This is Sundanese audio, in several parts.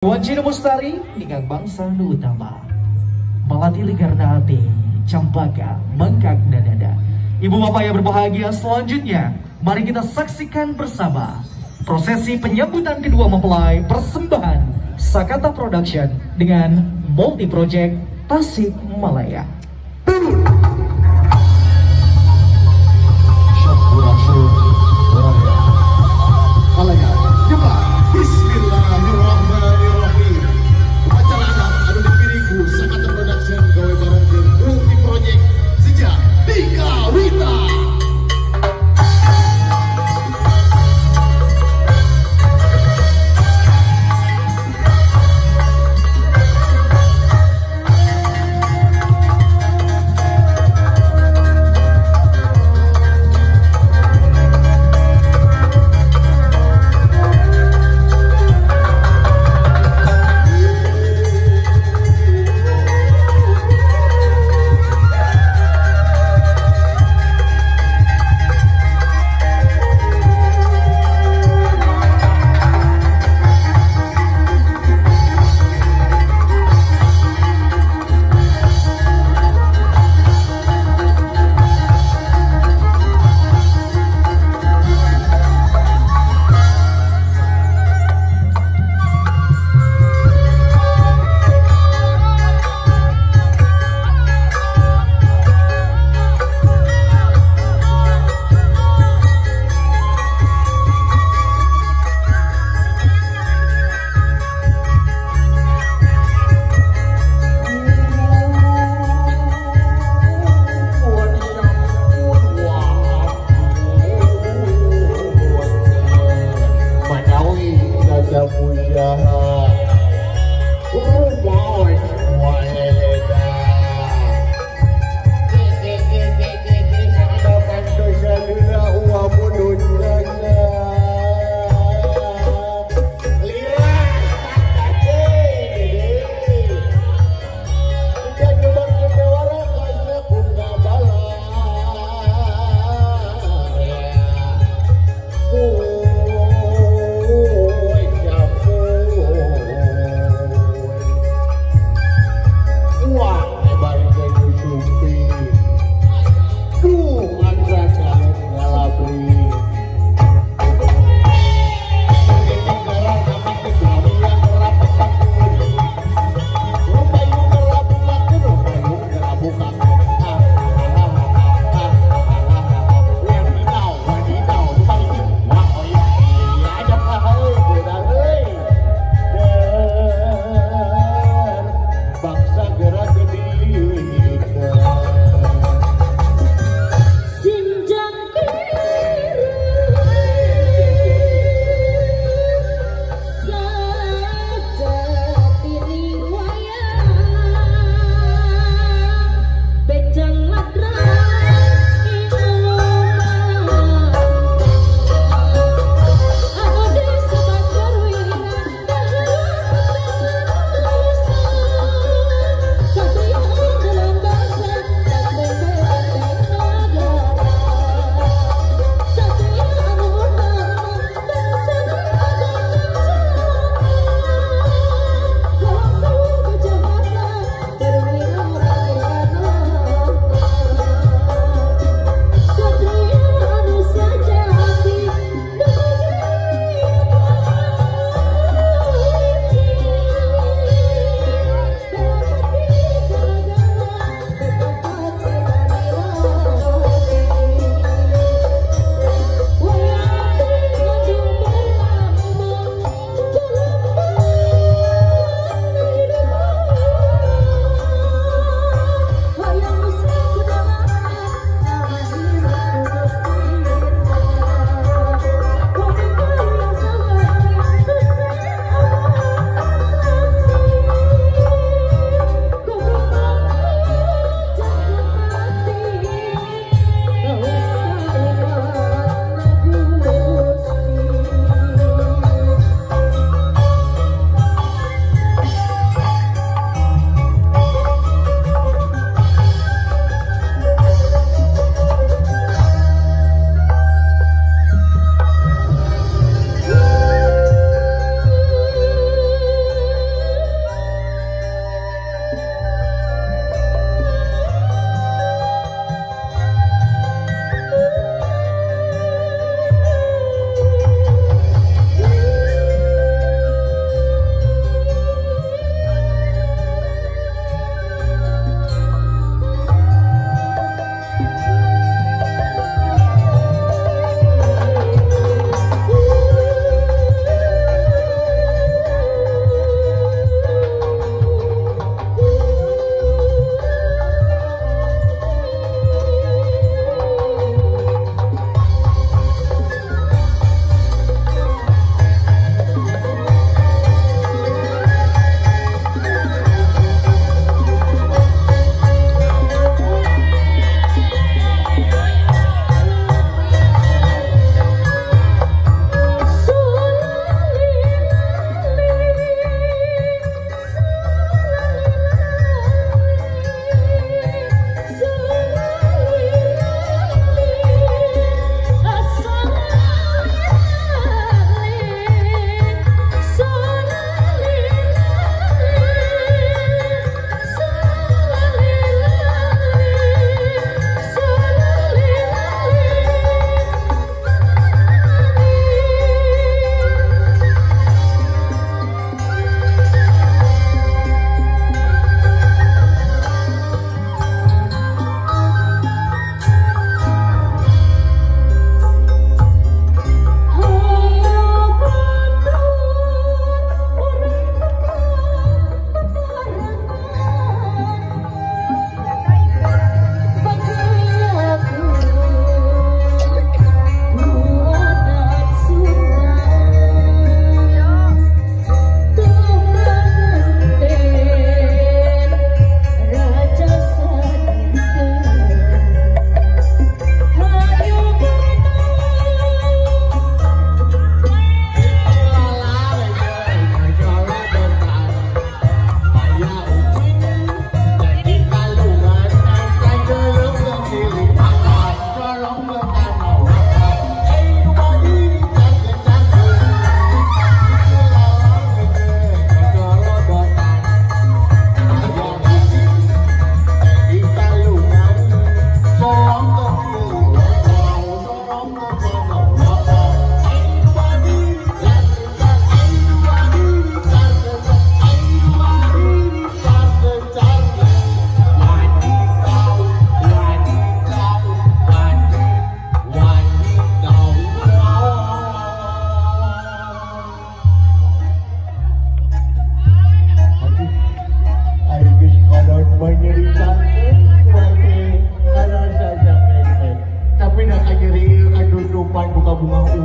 Wanci Mustari dengan bangsa nu utama. Malati ligarna ati, campaka mangkak nadada. Ibu bapak yang berbahagia, selanjutnya mari kita saksikan bersama prosesi penyambutan kedua mempelai persembahan Sakata Production dengan Multi Project Tasikmalaya. Bismillahirrahmanirrahim. Upacara adat anu dipilih ku Sakata Production gawe bareng jeung Multi Project sejak Dikawita.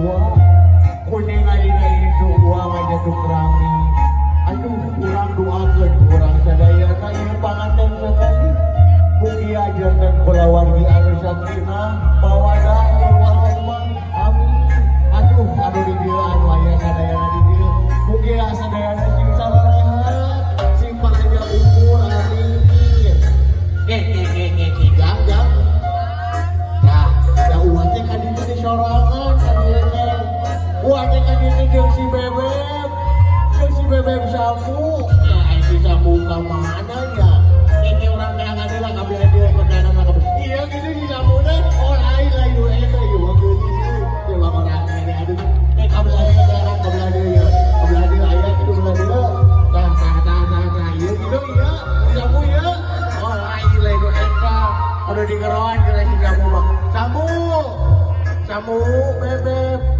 uwa kuning alina itu uwa ngajatuk rami. Aduh urang doakeun urang sadayana ieu panganten sakali. Mugia janten kulawargi anu sakinah mawadah warahmah. Amin. Aduh anu di dieu anu aya sadayana di dieu. Mugia sadayana sing sararehat, sing panjang umur. Amin. Jang jang. Nah, ya uwa teh ka ditu di sorangan ka dieu teh. Uwa teh ka ditu jeung si Bebeb. Jeung si Bebeb Sambu. Nah, si Sambu ka mana nya? Ini urang teh ngadeula kabeh dieu kondangan mah kabeh. Iya gitu si Sambu teh. Oh lain lah ieu eta ieu mah geulis euy. Ieu mah urang ini aduh. Nek kabelah dieu urang kabelah dieu ya. Kabelah dieu aya kitu belah dieu. Tah tah tah tah tah ieu kitu ieu. Si Sambu ieu. Oh lain lah ieu eta. Kudu digeroan geura si Sambu mah. Sambu. Sambu Bebeb.